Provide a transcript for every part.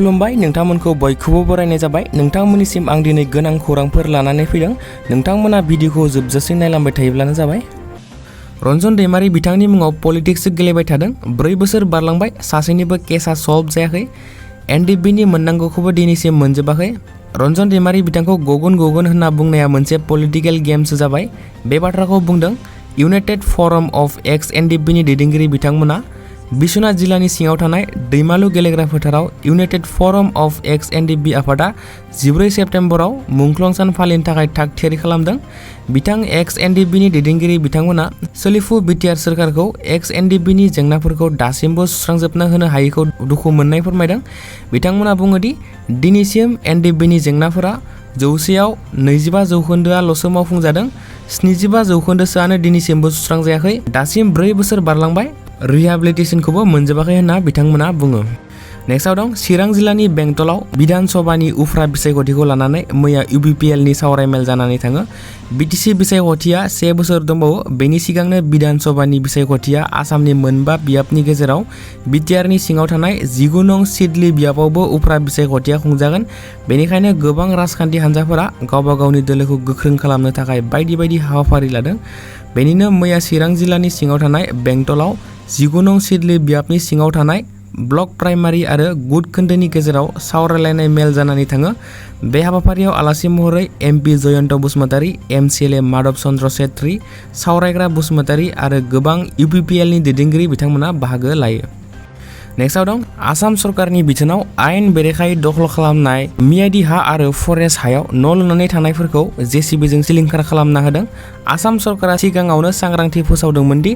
खुलुमबाय नोंथांमोनखौ बयखौबो बरायनाय जाबाय। नोंथांमोननिसिम आं दिनै गोनां खौरांफोर लानानै फैदों। नोंथांमोना भिडिअखौ जोबजासिम नायलांबाय थायोब्लानो जाबाय। रन्जन दैमारि बिथांनि मुङाव पलिटिक्स गेलेबाय थादों। 4 बोसोर बारलांबाय, सासेनिबो केसआ सल्भ जायाखै। एनडिबिनि मोननांगौखौबो दिनैसिम मोनजोबाखै। रन्जन दैमारि बिथांखौ गगन होनना बुंनाया मोनसे पलिटिकेल गेमसो जाबाय। बे बाथ्राखौ बुंदों इउनाइटेड फरम अफ एक्स एनडिबिनि दैदेनगिरि बिथांमोना। बिश्वनाथ जिल्लानि सिङाव थानाय दैमालु गेलेग्रा फोथाराव इउनाइटेड फरम अफ एक्स एनडिबि आफादा 14 सेप्तेम्बराव मुंख्लं सान फालिनो थाखाय थाग थियारि खालामदों। बिथां एक्स एनडिबिनि दैदेनगिरि बिथांमोना सोलिफु बिटिआर सोरखारखौ एक्स एनडिबिनि जेंनाफोरखौ दासिमबो सुस्रांजोबनो होनो हायैखौ दुखु मोननाय फोरमायदों। बिथांमोना बुङोदि दिनैसिम एनडिबिनि जेंनाफोरा 100आव 25 जौखोन्दोआल'सो मावफुंजादों। 75 जौखोन्दोसोआनो दिनैसिमबो सुस्रांजायाखै। दासिम 4 बोसोर बारलांबाय, रिहेबिलिटेसनखौबो मोनजोबाखै होनना बिथांमोना बुङो। नेक्स्टआव दं चिरां जिल्लानि बेंटलाव बिधान सभानि उफ्रा बिसायख'थिखौ लानानै मैया इउपिपिएलनि सावरायमेल जानानै थाङो। बिटिसि बिसायख'थिया 1 बोसोर दंबावो। बेनि सिगांनो बिधान सभानि बिसायख'थिया आसामनि 5 बियाबनि गेजेराव बिटिआरनि सिङाव थानाय 19 नं सिडली बियाबावबो उफ्रा बिसायख'थिया खुंजागोन। बेनिखायनो गोबां राजखान्थि हान्जाफोरा गावबा गावनि दोलोखौ गोख्रों खालामनो थाखाय बायदि हाबाफारि लादों। बेनिनो मैया चिरां जिल्लानि सिङाव थानाय बेंटलाव 19 नं सिडली बियाबनि सिङाव थानाय ब्लक प्राइमारि आरो गुद खोन्दोनि गेजेराव सावरायलायनाय मेल जानानै थाङो। बे हाबाफारियाव आलासि महरै एमपि जयन्त बसुमतारी, एमसिएलए माधव चन्द्र सेत्री, सावरायग्रा बसुमतारी आरो गोबां इउपिपिएलनि दैदेनगिरि बिथांमोना बाहागो लायो। नेक्स्टआव दं आसाम सरकारनि बिथोनाव आयेन बेरेखायै दखल खालामनाय मियादि हा आरो फरेस्ट हायाव न' लुनानै थानायफोरखौ जेसिबिजों सिलिंखार खालामना होदों। आसाम सरकारा सिगाङावनो सांग्रांथि फोसावदोंमोन दि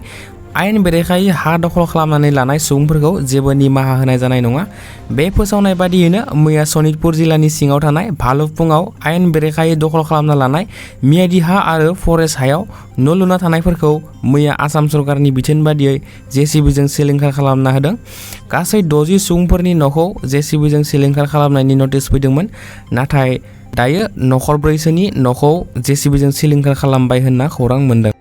आयेन बेरेखायै हा दखल खालामनानै लानाय सुबुंफोरखौ जेबो निमाहा होनाय जानाय नङा। बे फोसावनाय बादियैनो मैया सनितपुर जिल्लानि सिङाव थानाय भालुकपुङाव आयेन बेरेखायै दखल खालामना लानाय मियादि हा आरो फरेस्ट हायाव न' लुना थानायफोरखौ मैया आसाम सरकारनि बिथोन बादियै जेसिबिजों सिलिंखार खालामना होदों। गासै 60 सुबुंफोरनि न'खौ जेसिबिजों सिलिंखार खालामनायनि नटिस फैदोंमोन, नाथाय दायो नखरब्रैसोनि न'खौ जेसिबिजों सिलिंखार खालामबाय होनना खौरां मोन्दों।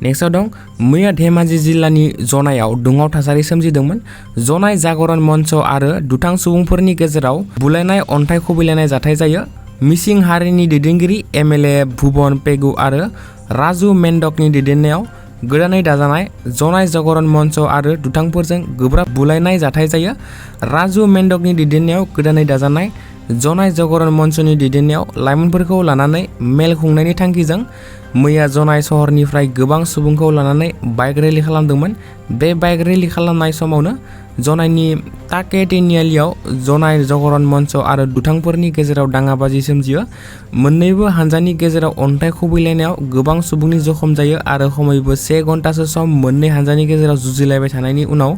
नेक्स्टआव दं मैया धेमाजि जिल्लानि जनायाव दुङाव थासारि सोमजिदोंमोन। जनाय जागरण मन्च आरो दुथां सुबुंफोरनि गेजेराव बुलायनाय अन्थाइ खुबैलायनाय जाथाय जायो। मिसिं हारिनि दैदेनगिरि एमएलए भुबन पेगु आरो राजु मेन्डकनि दैदेननायाव गोदानै दाजानाय जनाय जागरण मन्च आरो दुथांफोरजों गोब्राब बुलायनाय जाथाय जायो। राजु मेन्डकनि दैदेननायाव गोदानै दाजानाय जनाय जागरण मन्चनि दैदेननायाव लाइमोनफोरखौ लानानै मेल खुंनायनि थांखिजों मैया जनाय सहरनिफ्राय गोबां सुबुंखौ लानानै बाइक रेलि खालामदोंमोन। बे बाइक रेलि खालामनाय समावनो जनायनि ताके तिनिआलियाव जनाय जागरण मन्च आरो दुथांफोरनि गेजेराव दाङाबाजि सोमजियो। मोन्नैबो हानजानि गेजेराव अन्थाइ खुबैलायनायाव गोबां सुबुंनि जखम जायो आरो खमैबो 1 घन्टासो सम मोन्नै हानजानि गेजेराव जुजिलायबाय थानायनि उनाव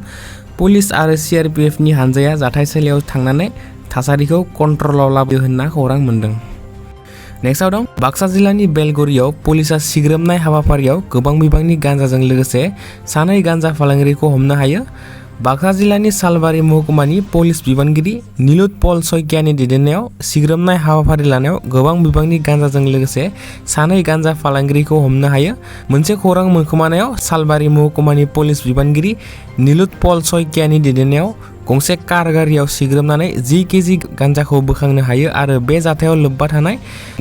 पुलिस आरो सिआरपिएफनि हानजाया जाथायसालियाव थांनानै थासारिखौ कन्ट्रलाव लाबोयो होनना खौरां मोन्दों। नेक्स्टआव दं बाक्सा जिल्लानि बेलगुरियाव पुलिसा सिग्रोमनाय हाबाफारियाव गोबां बिबांनि गान्जाजों लोगोसे 2 गान्जा फालांगिरिखौ हमनो हायो। बाक्सा जिल्लानि सालबारि महकुमानि पुलिस बिबानगिरि निलुत पल सयकियानि दैदेननायाव सिग्रोमनाय हाबाफारि लानायाव गोबां बिबांनि गान्जाजों लोगोसे 2 गान्जा फालांगिरिखौ हमनो हायो। मोनसे खौरां मोनखोमानायाव सालबारि महकुमानि पुलिस बिबानगिरि निलुत पल सयकियानि दैदेननायाव गंसे कार गारियाव सिग्रोमनानै 10 केजि गान्जाखौ बोखांनो हायो आरो बे जाथायाव लोब्बा थानाय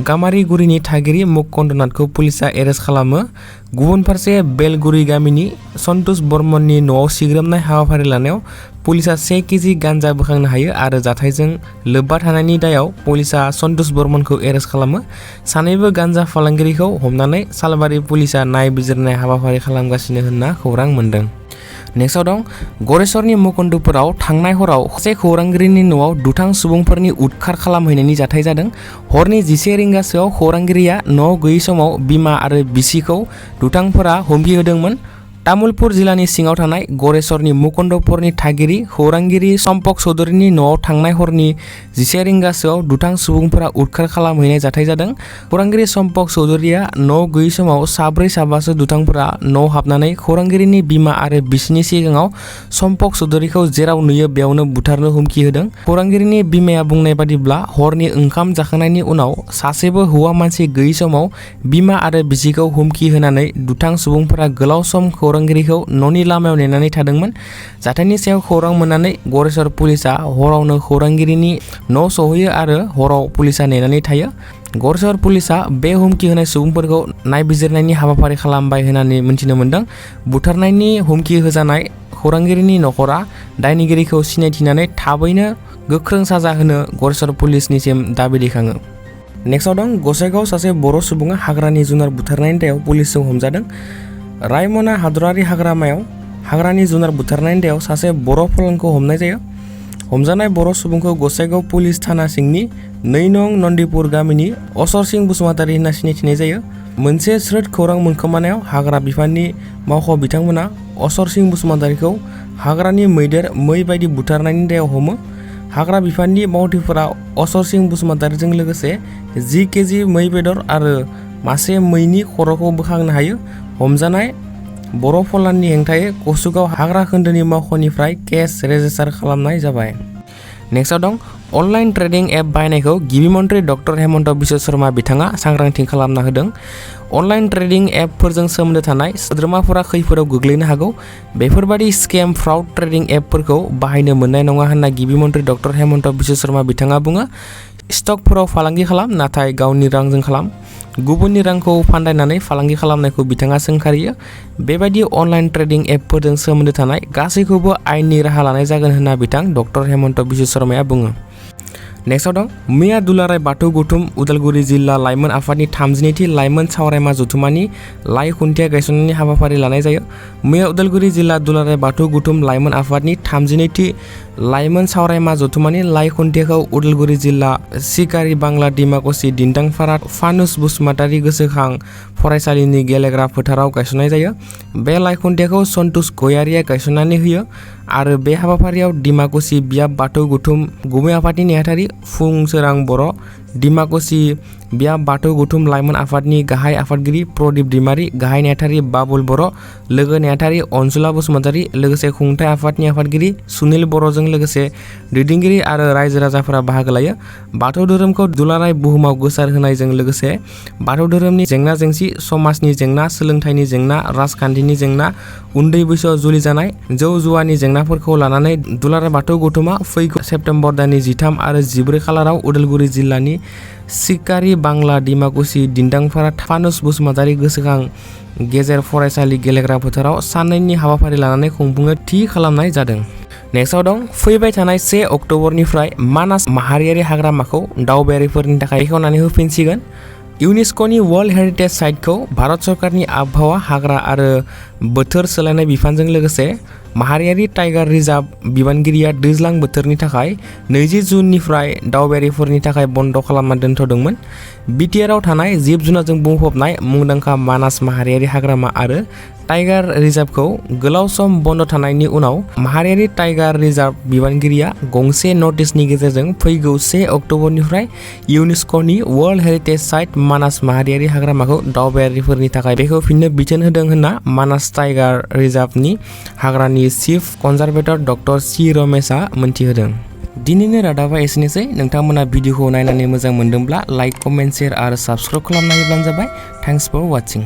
गामारिगुरिनि थागिरि मुकन्दनाथखौ पुलिसा एरेस्ट खालामो। गुबुन फारसे बेलगुरि गामिनि सन्तोष बर्मननि न'आव सिग्रोमनाय हाबाफारि लानायाव पुलिसा 1 केजि गान्जा बोखांनो हायो आरो जाथायजों लोब्बा थानायनि दायाव पुलिसा सन्तोष बर्मनखौ एरेस्ट खालामो। 2 गान्जा फालांगिरिखौ हमनानै सालबारि पुलिसा नायबिजिरनाय हाबाफारि खालामगासिनो होनना खौरां मोन्दों। नेक्स्टआव दं गरेस्वरनि मुकुन्दपुराव थांनाय हराव सासे खौरांगिरिनि न'आव दुथां सुबुंफोरनि उदखार खालामहैनायनि जाथाय जादों। हरनि 11 रिंगासोआव खौरांगिरिया न'आव गैयै समाव बिमा आरो बिसिखौ दुथांफोरा हुमखि होदोंमोन। तामुलपुर जिल्लानि सिङाव थानाय गरेस्वरनि मुकुन्दपुरनि थागिरि खौरांगिरि सम्पक चौधुरीनि न'आव थांनाय हरनि 11 रिंगासोआव दुथां सुबुंफोरा उदखार खालामहैनाय जाथाय जादों। खौरांगिरि सम्पक चौधुरीया न'आव गैयै समाव 4-5सो दुथांफोरा न'आव हाबनानै खौरांगिरिनि बिमा आरो बिसिनि सिगाङाव सम्पक चौधुरीखौ जेराव नुयो बेयावनो बुथारनो हुमखि होदों। खौरांगिरिनि बिमाया बुंनाय बादिब्ला हरनि ओंखाम जाखांनायनि उनाव सासेबो हौवा मानसि गैयै समाव बिमा आरो बिसिखौ हुमखि होनानै दुथां सुबुंफोरा गोलाव सम खौरांगिरिखौ न'नि लामायाव नेनानै थादोंमोन। जाथायनि सायाव खौरां मोननानै गरेस्वर पुलिसा हरावनो खौरांगिरिनि न' सहैयो आरो हराव पुलिसा नेनानै थायो। गरेस्वर पुलिसा बे हुमखि होनाय सुबुंफोरखौ नायबिजिरनायनि हाबाफारि खालामबाय होननानै मिथिनो मोन्दों। बुथारनायनि हुमखि होजानाय खौरांगिरिनि नखरा दायनिगिरिखौ सिनायथिनानै थाबैनो गोख्रों साजा होनो गरेस्वर पुलिसनिसिम दाबि दैखाङो। नेक्स्टआव दं गसाइगाव सासे बर' सुबुङा हाग्रानि जुनार बुथारनायनि दायाव पुलिसजों हमजादों। रायमना हादरारि हाग्रामायाव हाग्रानि जुनार बुथारनायनि दायाव सासे बर' फलानखौ हमनाय जायो। हमजानाय बर' सुबुंखौ गसाइगाव पुलिस थाना सिंनि 2 नं नन्दिपुर गामिनि असर सिं बसुमतारी होनना सिनायथिनाय जायो। मोनसे स्रोद खौरां मोनखोमानायाव हाग्रा बिफाननि मावख' बिथांमोना असर सिं बसुमतारीखौ हाग्रानि मैदेर मै बायदि बुथारनायनि दायाव हमो। हाग्रा बिफाननि मावथिफोरा असर सिं बसुमतारीजों लोगोसे 10 केजि मै बेदर आरो मासे मैनि खर'खौ बोखांनो हायो। हमजानाय बर' फलाननि हेंथायै कसुगाव हाग्रा खोन्दोनि मावख'निफ्राय केस रेजिस्टार खालामनाय जाबाय। नेक्स्टआव दं अनलाइन ट्रेडिं एप बाहायनायखौ गिबि मन्त्रि डक्टर हेमन्त बिश्व शर्मा बिथाङा सांग्रांथि खालामना होदों। अनलाइन ट्रेडिं एपफोरजों सोमोन्दो थानाय सोद्रोमाफोरा खैफोदाव गोग्लैनो हागौ। बेफोरबादि स्केम फ्रड ट्रेडिं एपफोरखौ बाहायनो मोननाय नङा होनना गिबि मन्त्रि डक्टर हेमन्त बिश्व शर्मा बिथाङा बुङो। स्टकफोराव फालांगि खालाम, नाथाय गावनि रांजों खालाम। गुबुननि रांखौ फान्दायनानै फालांगि खालामनायखौ बिथाङा सोंखारियो। बेबायदि अनलाइन ट्रेडिं एपफोरजों सोमोन्दो थानाय गासैखौबो आयेननि राहा लानाय जागोन होनना बिथां डक्टर हेमन्त बिश्व शर्माया बुङो। नेक्स्टआव दं मैया दुलाराय बाथौ गौथुम उदालगुरि जिल्ला लाइमोन आफादनि 32थि लाइमोन सावरायमा जथुमानि लाइ खुन्थिया गायसननायनि हाबाफारि लानाय जायो। मैया उदालगुरि जिल्ला दुलाराय बाथौ गौथुम लाइमोन आफादनि 32थि लाइमोन सावरायमा जथुमानि लाइ खुन्थियाखौ उदालगुरि जिल्ला सिकारि बांला डिमाकुसि दिन्दांफारा फानुस बसुमतारी गोसोखां फरायसालिनि गेलेग्रा फोथाराव गायसननाय जायो। बे लाइ खुन्थियाखौ सन्तोष गयारिया गायसननानै होयो आरो बे हाबाफारियाव डिमाकुसि बियाब बाथौ गौथुम गुमै आफादनि नेहाथारि फुंसोरां बर', डिमाकुसि बियाब बाथौ गौथुम लाइमोन आफादनि गाहाय आफादगिरि प्रदीप दैमारी, गाहाय नेहाथारि बाबुल बर', लोगो नेहाथारि अनसुला बसुमतारी, लोगोसे खुंथाइ आफादनि आफादगिरि सुनिल बर'जों लोगोसे दैदेनगिरि आरो रायजो राजाफोरा बाहागो लायो। बाथौ धोरोमखौ दुलाराय बुहुमाव गोसार होनायजों लोगोसे बाथौ धोरोमनि जेंना जेंसि, समाजनि जेंना, सोलोंथाइनि जेंना, राजखान्थिनि जेंना, उन्दै बैसोआव जुलि जानाय, जौ जुवानि जेंनाफोरखौ लानानै दुलाराय बाथौ गौथुमा फैगौ सेप्तेम्बर दाननि 13 आरो 14 खालाराव उदालगुरि जिल्लानि सिकारि बांला डिमाकुसि दिन्दांफारा फानुस बसुमतारी गोसोखां गेजेर फरायसालि गेलेग्रा फोथाराव साननैनि हाबाफारि लानानै खुंफुंनो थि खालामनाय जादों। नेक्स्टआव दं फैबाय थानाय 1 अक्ट'बरनिफ्राय मानास माहारियारि हाग्रामाखौ दावबायारिफोरनि थाखाय बेखेवनानै होफिनसिगोन। इउनेस्क'नि वर्ल्ड हेरिटेज साइटखौ भारत सरकारनि आबहावा, हाग्रा आरो बोथोर सोलायनाय बिफानजों लोगोसे माहारियारि टाइगार रिजार्भ बिबानगिरिया दैज्लां बोथोरनि थाखाय 20 जुननिफ्राय दावबायारिफोरनि थाखाय बन्द' खालामना दोनथ'दोंमोन। BTRआव थानाय जिब जुनारजों बुंफबनाय मुंदांखा मानास माहारियारि हाग्रामा आरो टाइगार रिजार्भखौ गोलाव सम बन्द' थानायनि उनाव माहारियारि टाइगार रिजार्भ बिबानगिरिया गंसे नटिसनि गेजेरजों फैगौ 1 अक्ट'बरनिफ्राय इउनेस्क'नि वर्ल्ड हेरिटेज साइट मानास माहारियारि हाग्रामाखौ दावबायारिफोरनि थाखाय बेखेवफिननो बिथोन होदों होनना मानास टाइगार रिजार्भनि हाग्रानि चिफ कनजारभेटर डक्टर सि रमेशआ मोनथिहोदों। दिनैनि रादाबा एसेनोसै। नोंथांमोना भिडिअखौ नायनानै मोजां मोनदोंब्ला लाइक, कमेन्ट, शेयार आरो साबस्क्राइब खालामना होब्लानो जाबाय। Thanks for वाचिं।